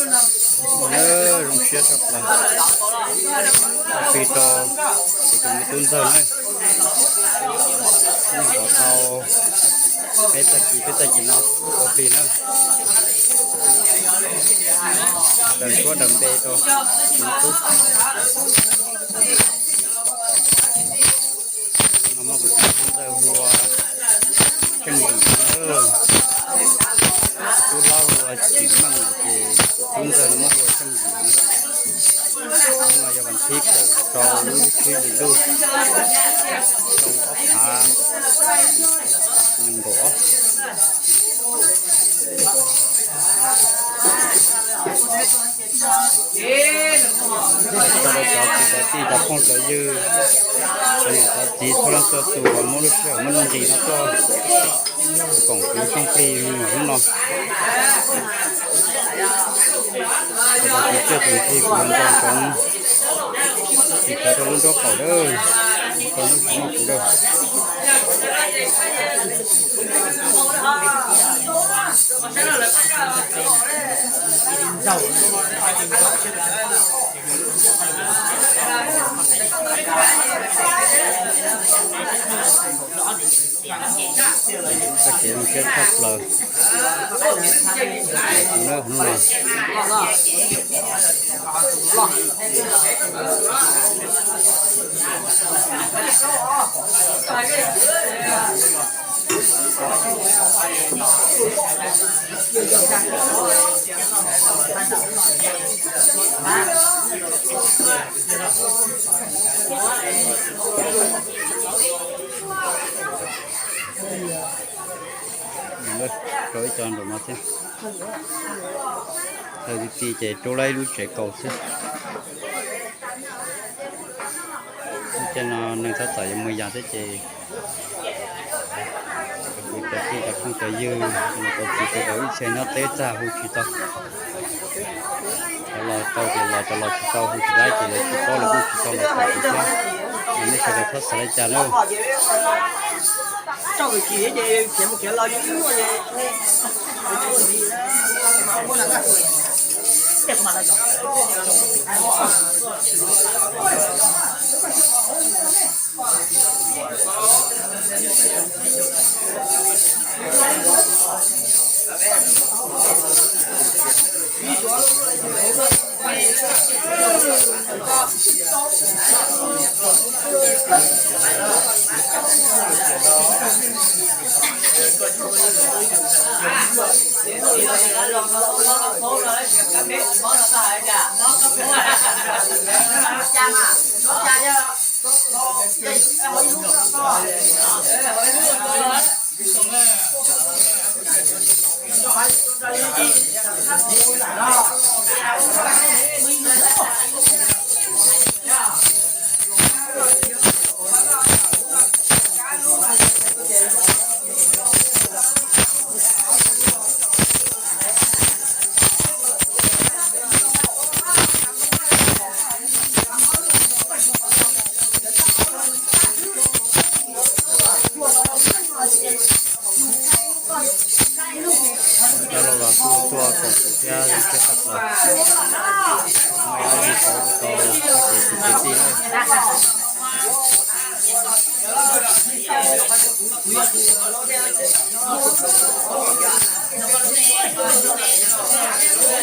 Zoo siab tshaj plaws. Ua plig rau kuv tus me tub ntxawg na. Nyuam qhuav tau peb tag kis peb tag kis no ua plig na. Daws suab daws npe rau kuv tus me tub. No muab kuv tus tub ntxawg hu ua Tsheej Yim na. Kuv tub hlob hu ua Tsim Meej ces kuv tub ntxawg no muab hu ua Tsheej Yim. Hnub no yog vas thib kaum rau lub tsib hlis ntuj, xyoo ob phav nees nkaum ob. Txog rau cov kwv cov tij cov phooj cov ywg, cov niam cov txiv txhua leej txhua tus uas muab lub sij hawm muab nuj nqis no tuaj koom kuv txoj plig me nyuam hnub no. Cov tsis txawj tus twg kuv nco ntsoov tsis tawv rau lub nraub qaum dawb, tau lub tsis muaj kuv dawb. Txoj kev zoo siab tshaj plaws. Kuv na hnub no Rau ib co nraum no thiab. Thaum ti ti ces rub lawm ib lub tsev kaus xwb. Tej no neeg txhob txawm yuav mus yas thiab ces kuv cov tij cov phooj cov ywg, cov txiv cov ib txhia nyob teb txag hu tsis tau. Cov los tau ces los, cov los tsis tau hu tsis laib ces lawv tsis paub lawv kuj tsis tau los koom kuv thiab. Nej sawv daws txhob xav li cas na. Cov laus los kuj tuaj koom kuv thiab zoo siab tshaj plaws. Muaj ib qho zis tau tau txoj kev tsis kwv tij na.